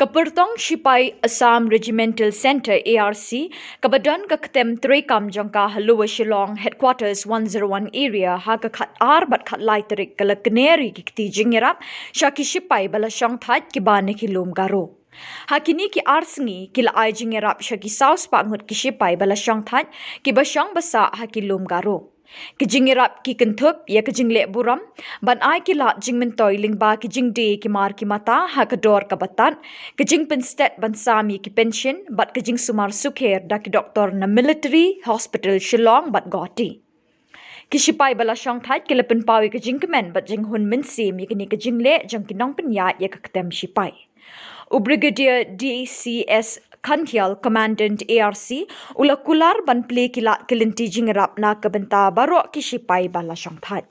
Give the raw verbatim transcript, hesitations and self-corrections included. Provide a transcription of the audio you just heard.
Ka pyrtong shipai Assam Regimental Centre, A R C, kaba don ka ktem treikam jong ka ha Lower Shillong Headquarters one zero one Area, ha ka khat ar bad khat lai tarik ka la kner ïa ki kti jingïarap sha ki shipai ba la shongthait kiba na ki lum Garo. Ha kine ki ar sngi ki la ai jingïarap sha ki saw spah ngut ki shipai ba la shongthait kiba shong ba sah ha ki lum Garo. Ki jingïarap ki kynthup ïa ka jingleh burom ban ai ki lad jingmyntoi lyngba ki jingdie ki mar ki mata ha ka dor kaba tad, ka jingpynstet ban sam ïa ki pension bad ka jingsumar sukher da ki doktor na Military Hospital Shillong bad Guwahati. Ki shipai ba la shongthait ki la pynpaw ïa ka jingkmen bad jinghun mynsiem ïa kane ka jingleh jong ki nongpynïaid ïa ka ktem shipai. U Brigadier D C S Khantial, Commandant A R C, u la kular ban plie ki lad ki lynti jingïarap na ka bynta baroh ki shipai ba la shongthait.